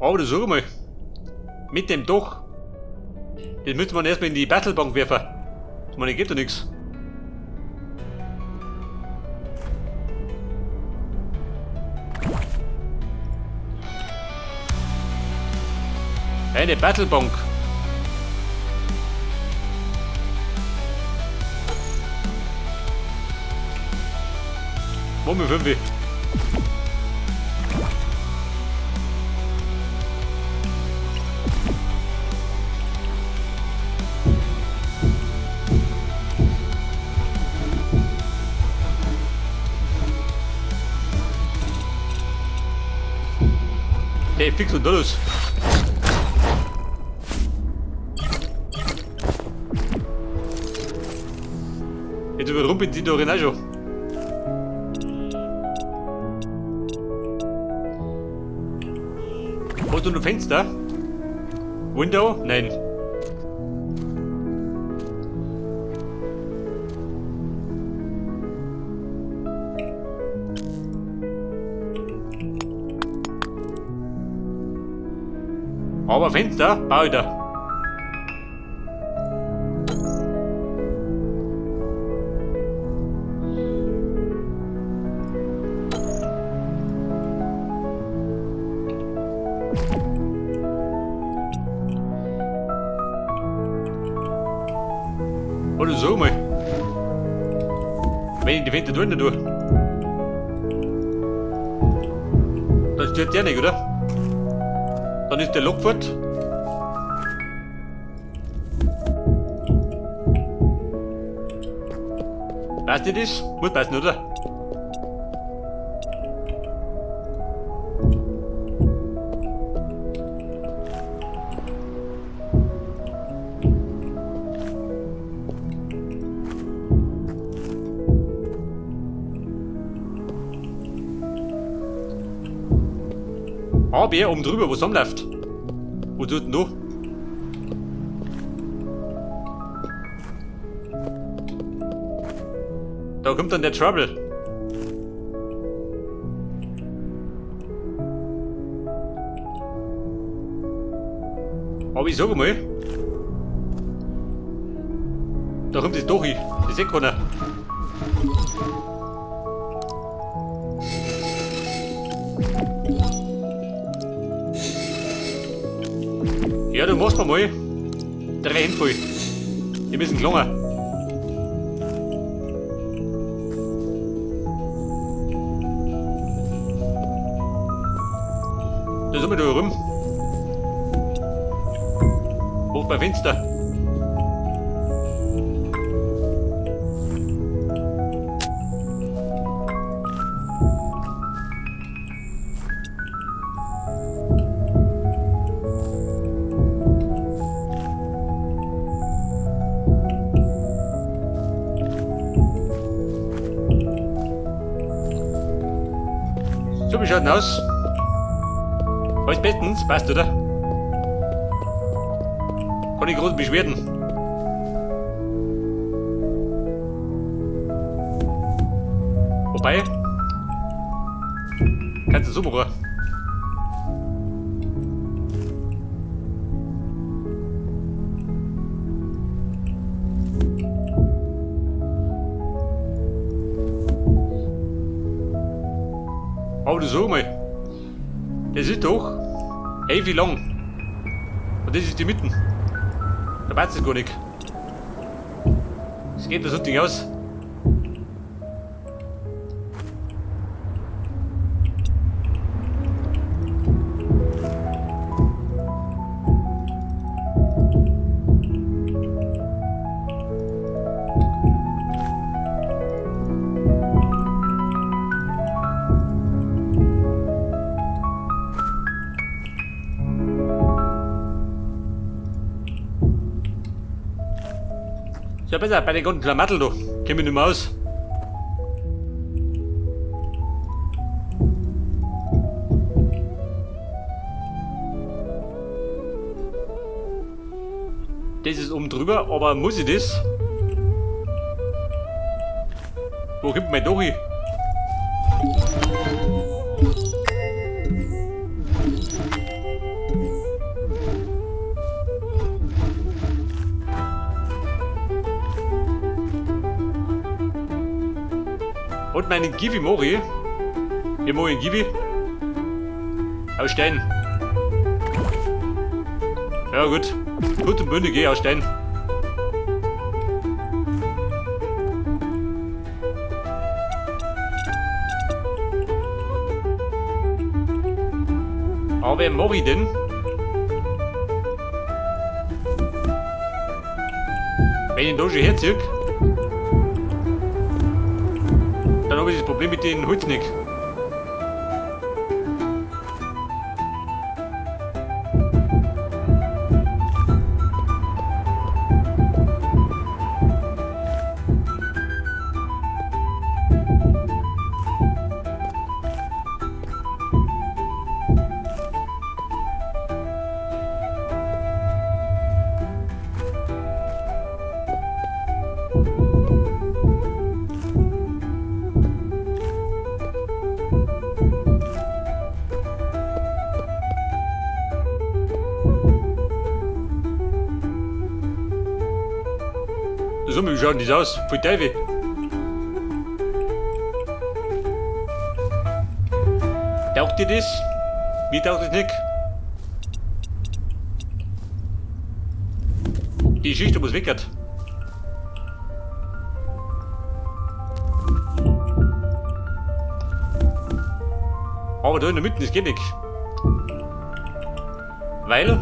Aber du sag mal, mit dem Dach, das müsste man erstmal in die Battlebonk werfen. Ich meine, geht doch nichts. Eine Battlebonk. Machen wir 5. Hey, fix und los. Jetzt überrumpeln sie doch auch schon. Hast du ein Fenster? Window? Nein. Aber Fenster baue ich da. Oder so mal. Wenn ich die Fenster drunter tue. Dann stört der nicht, oder? Dann ist der Lok fort. Passt dir das? Muss passen, oder? Aber oben drüber, wo es rumläuft. Wo tut denn du? Da kommt dann der Trouble. Aber ich sag mal, da kommt das doch hin. Das sieht keiner. Ja, du machst mir mal 3 Hände voll. Die müssen gelangen. Da sind wir da rum. Hoch beim Fenster. So, wie schaut denn aus? Alles bestens, passt, oder? Keine großen Beschwerden. Wobei, kannst du so machen. Aber du sag mal, das ist doch ewig lang. Und das ist die Mitte. Da passt es gar nicht. Es geht das Ding aus. Ja, besser, bei den ganzen Klamattel da. Kenn mich nicht mehr aus. Das ist oben drüber, aber muss ich das? Wo kommt mein Dochi? Und meinen Givi Mori. Wir machen Givi. Aus Stein. Ja gut. Gut und bündig geh aus Stein. Aber wer mach ich denn? Wenn ich ihn da schon herziehe, dann habe ich das Problem mit den Holz nicht. So, wie schaut das aus? Voll Teufel. Taugt dir das? Mir taugt das nicht. Die Geschichte muss weg. Aber da in der Mitte, das geht nicht. Weil...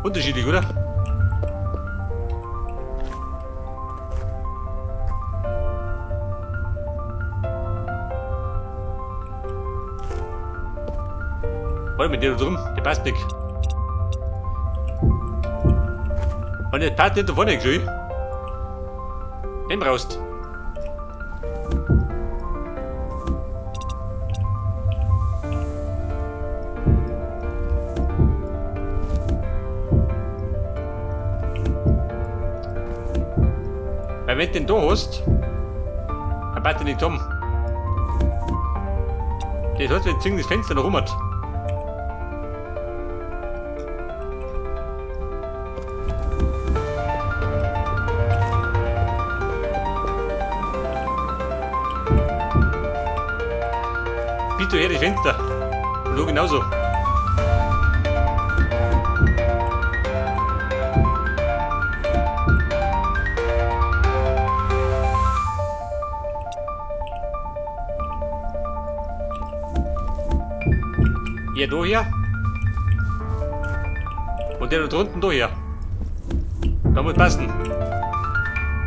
Unterschiedlich, oder? Warte mit der da drin, der passt nicht. Und der passt nicht da vorne, schön. Den brauchst. Weil wenn du den da hast, dann passt der nicht zusammen. Das heißt, wir ziehen das Fenster noch rum hat. Bitte her, das Fenster. Und du genauso. Hier, da her. Und der da drunten da her. Da muss passen.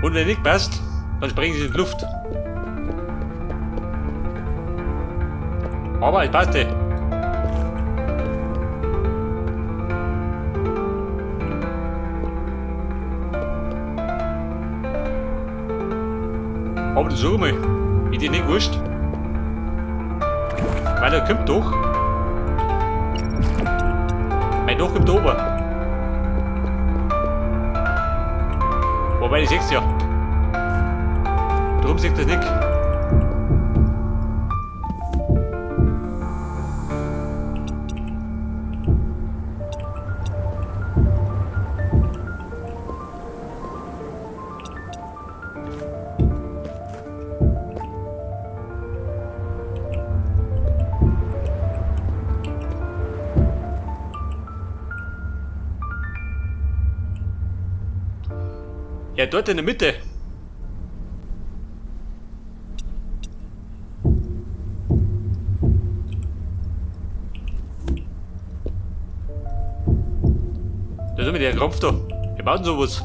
Und wenn nicht passt, dann springen sie in die Luft. Aber es passte. Aber das sag mal, ich dir nicht wurscht. Weil der kommt doch. Mein Dach kommt da oben. Wobei, ich seh's ja. Darum seht das nicht. Ja, dort in der Mitte. Da ist immer der Kropf da. Wir bauen sowas.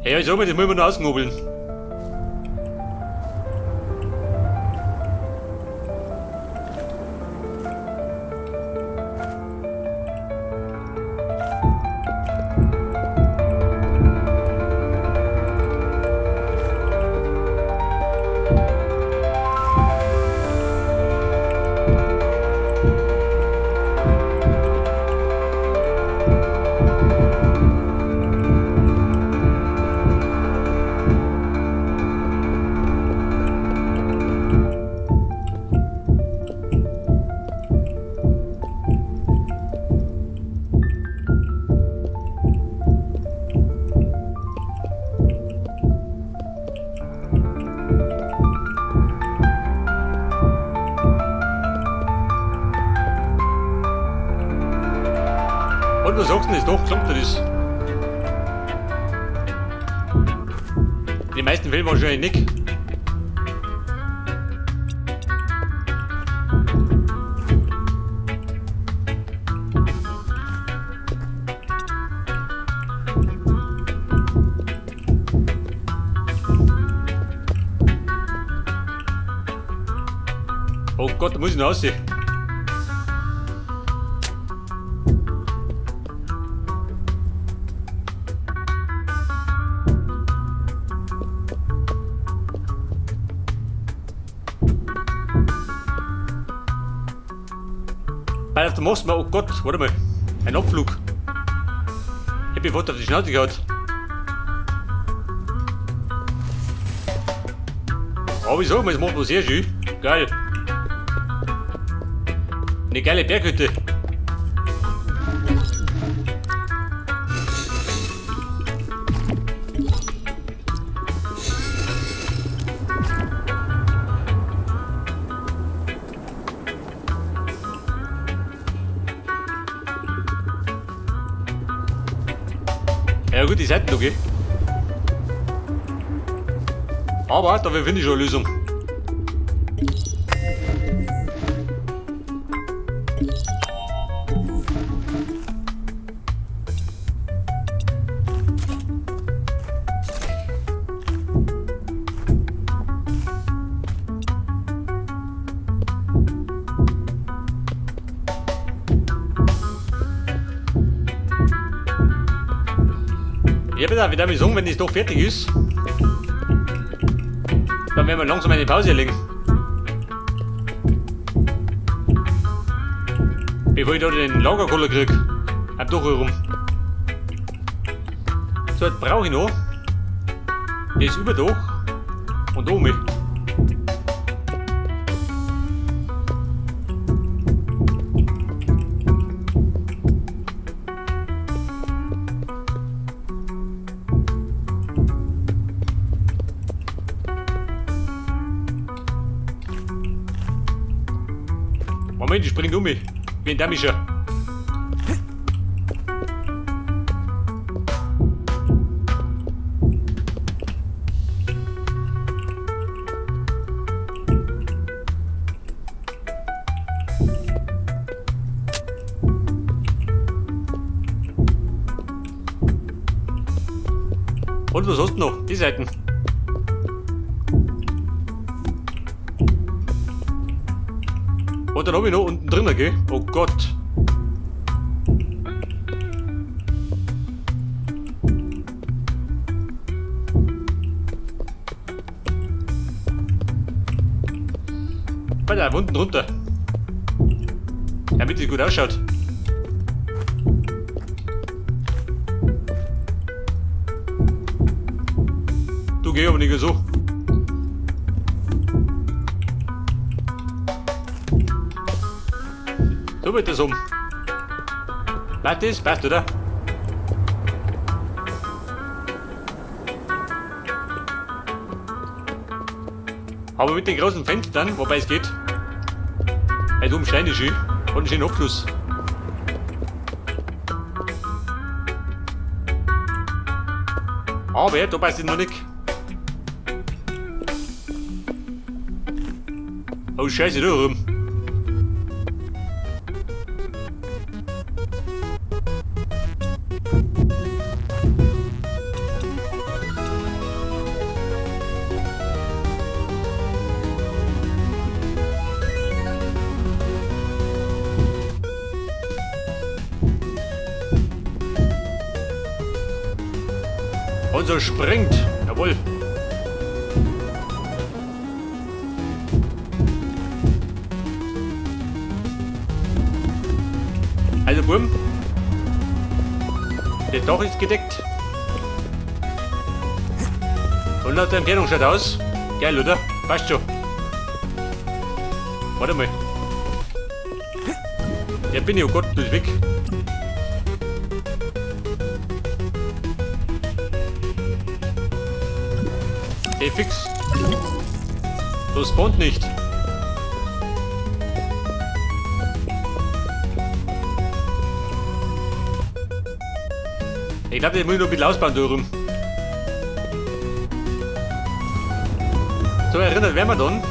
Ja, ich sag mal, das müssen wir noch ausknobeln. Und was sagst du denn das doch? Klappt das? In den meisten Fällen wahrscheinlich nicht. Oh Gott, da muss ich noch aussehen. Weil auf der machst du mal, oh Gott, warte mal, ein Abflug. Ich hab mir auf die Schnauze gehauen. Aber wieso, es macht was sehr schön. Geil. Eine geile Berghütte. Ja gut, die Seiten okay. Aber dafür finde ich schon eine Lösung. Ja, bitte, wieder mal sagen, wenn das doch fertig ist, dann werden wir langsam eine Pause legen. Bevor ich da den Lagerkoller krieg. Hab doch rum. So, jetzt brauche ich noch das Überdach und oben. Moment, ich spring um mich. Wie ein Damischer. Und was hast du noch? Die Seiten. Und dann hab ich noch unten drin, gell? Oh Gott. Warte, unten drunter. Damit es gut ausschaut. Du geh aber nicht so. So wird das um. Passt das? Passt, oder? Aber mit den großen Fenstern, wobei es geht. Also oben scheint es schön. Und einen schönen Abfluss. Aber da passt es noch nicht. Oh Scheiße, da rum. Und so springt. Jawohl. Also bumm. Das Dach ist gedeckt. Und nach der Entfernung schaut aus. Geil, oder? Passt schon. Warte mal. Ja, bin ich, oh Gott, du bist weg. Hey, fix. Das spawnt nicht. Ich glaube, das muss ich noch ein bisschen ausbauen da rum. So erinnert werden wir dann.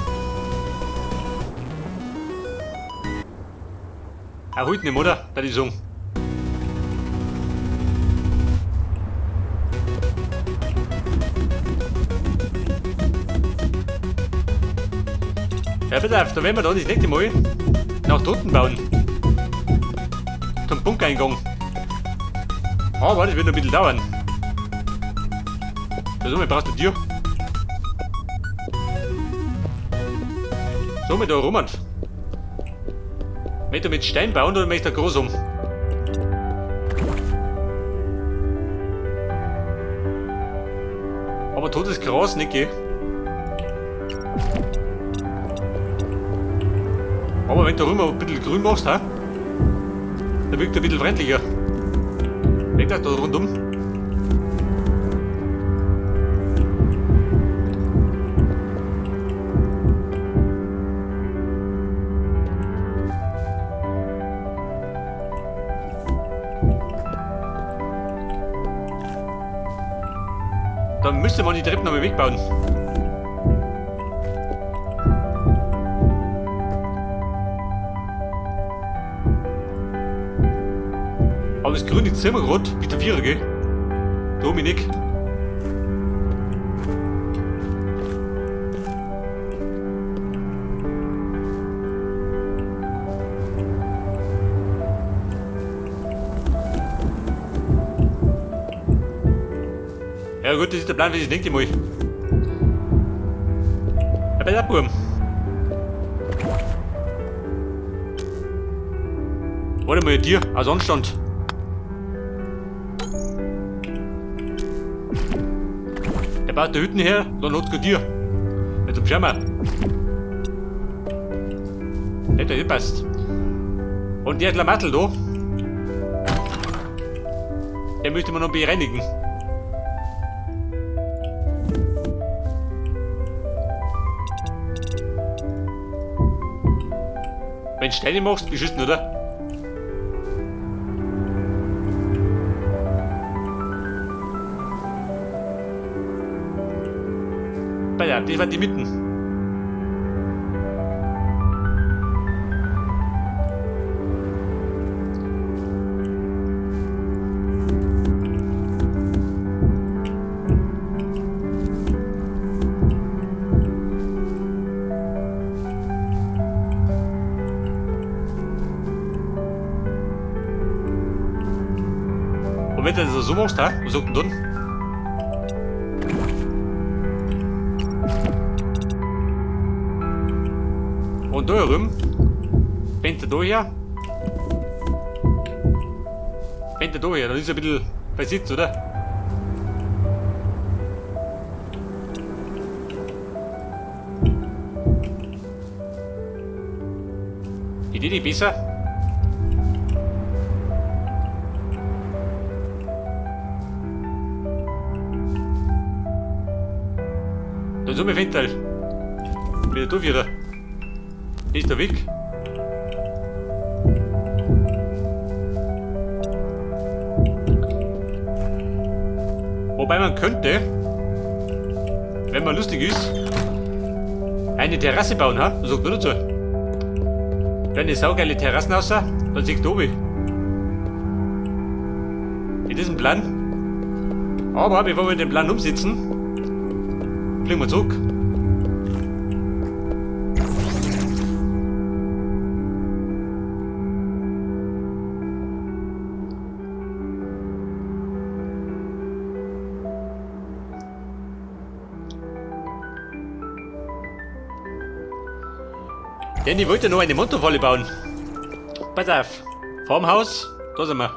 Er holt nicht, oder? Da die sagen. Ja, bitte auf, da werden wir dann das nächste Mal nach drunten bauen. Zum Bunkereingang. Aber das wird noch ein bisschen dauern. So, wir brauchst du Tür. So, mit da rum. Möchtest du mit Stein bauen oder möchtest du groß um? Aber totes Gras nicht, gell? Aber wenn du rüber ein bisschen grün machst, ha? Dann wirkt er ein bisschen freundlicher. Leg das da rundum. Dann müsste man die Treppen nochmal wegbauen. Aber das grüne Zimmer gerade, wie der Vierer, gell? Dominik. Ja gut, das ist der Plan für das nächste Mal. Ja, bei der Burm. Warte mal, dir, aus Anstand. Der baut die Hütten her, dann hat's dir. Mit dem Schirmer. Hätte ja passt. Und der Klamattel da, der müsste man noch bereinigen. Wenn du Steine machst, beschissen, oder? Ja, das war die Mitten. Und wenn du das so machst, ha? Was sagt denn dann? Und da herum, wenn du da her, wenn du da her, dann ist er ein bisschen versitzt, oder? Die Idee ist besser. Dann so mit Fenster. Wieder da wieder. Ist der Weg. Wobei man könnte, wenn man lustig ist, eine Terrasse bauen, ha? Was sagt man dazu? Wenn eine saugeile Terrassen aussah, dann siehst du oben. In diesem Plan. Aber bevor wir den Plan umsetzen, fliegen wir zurück. Denn ich wollte noch eine Motorfalle bauen. Pass auf. Vorm Haus, da sind wir.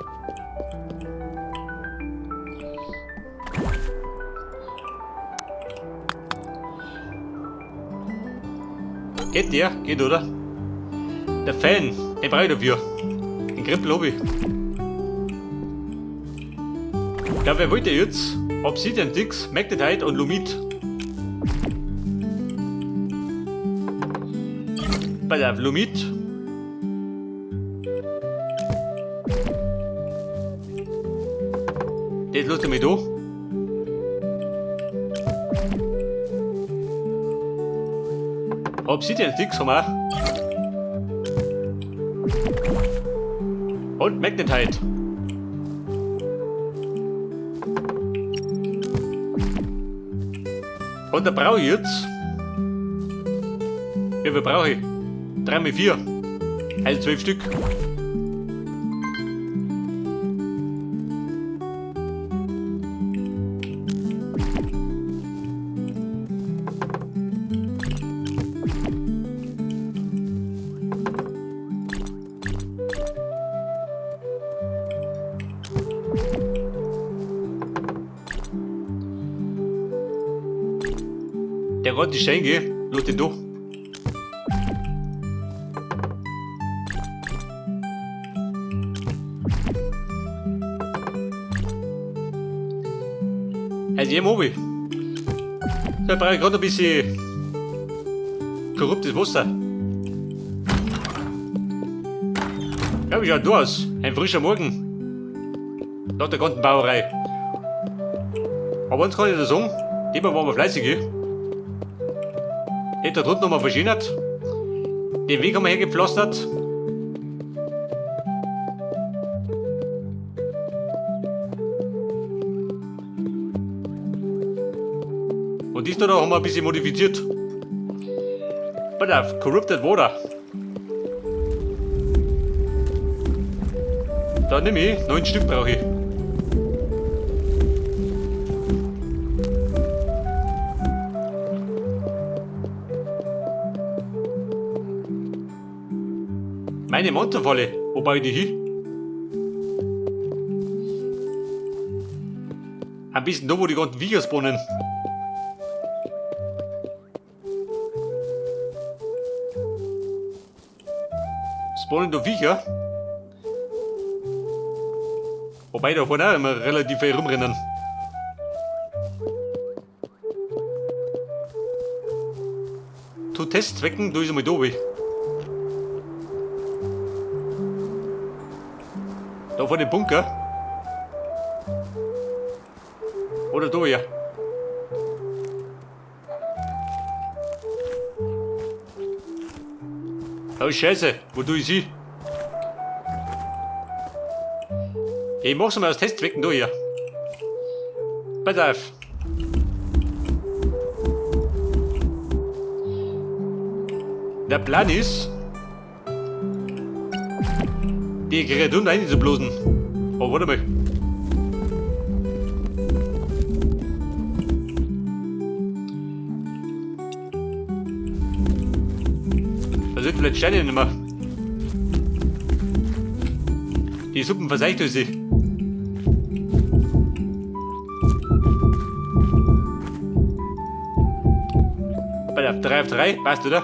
Geht der? Geht, oder? Der Fan, den brauche ich dafür. Den Krempel hab ich. Ja, wer wollte jetzt? Obsidian Dix, Magnetite und Lumit. Pass auf, Lumit. Das lasst mich da. Obsidian Sticks haben wir auch. Und Magnetite. Und da brauche ich jetzt. Wie viel brauche ich? 3 mal 4. Also 12 Stück. Der Gott ist schön, gell? Lass den da. Also ich hab. Da brauche ich gerade ein bisschen korruptes Wasser. Ja, wie schaut da aus? Ein frischer Morgen. Nach der ganzen Bauerei. Aber eins kann ich da sagen, diesmal waren wir fleißig hier. Da drunten haben wir verschönert. Den Weg haben wir hergepflastert. Und dies da haben wir ein bisschen modifiziert. Pass auf, Corrupted Water. Da nehme ich, 9 Stück brauche ich. Meine Monsterfalle, wo baue ich die hin? Am besten da, wo die ganzen Viecher spawnen. Spawnen da Viecher? Wobei da vorne auch immer relativ viel rumrennen. Zu Testzwecken, da ist einmal da oben. Da vor dem Bunker. Oder da, ja. Oh Scheiße, wo tue ich sie? Ich mach's mal aus Testzwecken da hier. Pass auf. Der Plan ist, die Kreaturen reinzublosen. Oh, warte mal. Da sind vielleicht Steine nicht mehr. Die Suppen verseicht sie. Bei der 3 auf 3, passt, oder?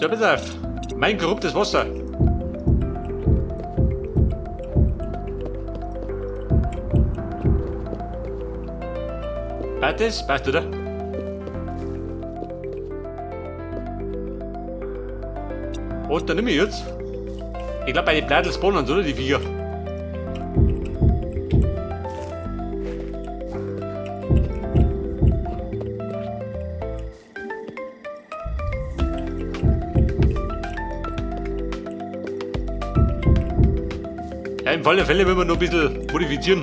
So, pass auf. Mein korruptes Wasser. Passt das? Passt, oder? Und dann nehme ich jetzt. Ich glaub, bei den Blättel spawnen, oder? Die Viecher. Ja, im Fall der Fälle müssen wir noch ein bisschen modifizieren.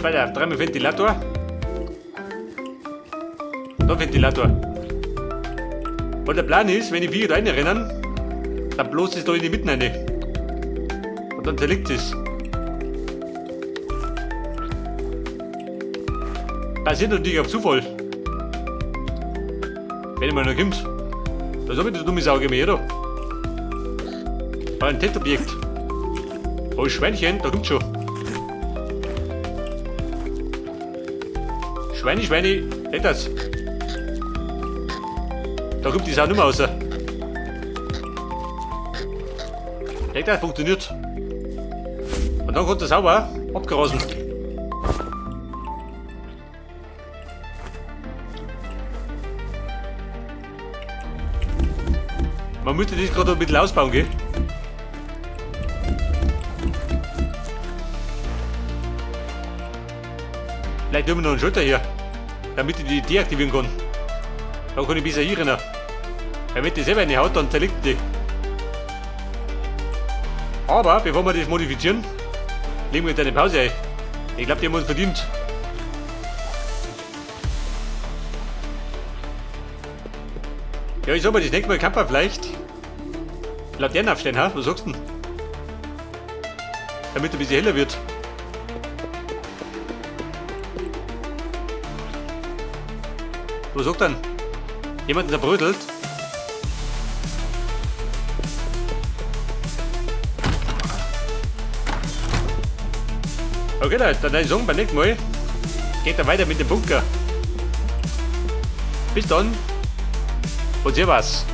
Bei der dreimal Ventilator. Da Ventilator. Und der Plan ist, wenn die Viecher da reinrennen, dann bloß es da in die Mitte rein. Und dann zerlegt es. Passiert natürlich auf Zufall. Wenn man noch kommt. Da ist auch wieder dumme Sau mehr, oder? Ein Testobjekt. Oh, Schweinchen, da kommt schon. Schweine, Schweine, nicht das. Da kommt die Sau nicht mehr raus. Nicht das funktioniert. Und dann kommt der sauber abgerasen. Man müsste das gerade ein bisschen ausbauen, gell? Vielleicht tun wir noch einen Schalter hier, damit ich die deaktivieren kann. Dann kann ich besser hier rein. Weil wenn die selber eine haut, dann zerlegt die. Aber bevor wir das modifizieren, legen wir jetzt eine Pause ein. Ich glaube, die haben uns verdient. Ja, ich sag mal, das nächste Mal kann man vielleicht Laternen aufstellen, ha? Was sagst du denn? Damit ein bisschen heller wird. Was sagt dann? Jemand zerbrödelt? Okay, Leute, dann würde ich sagen, beim nächsten Mal geht er weiter mit dem Bunker. Bis dann und servus.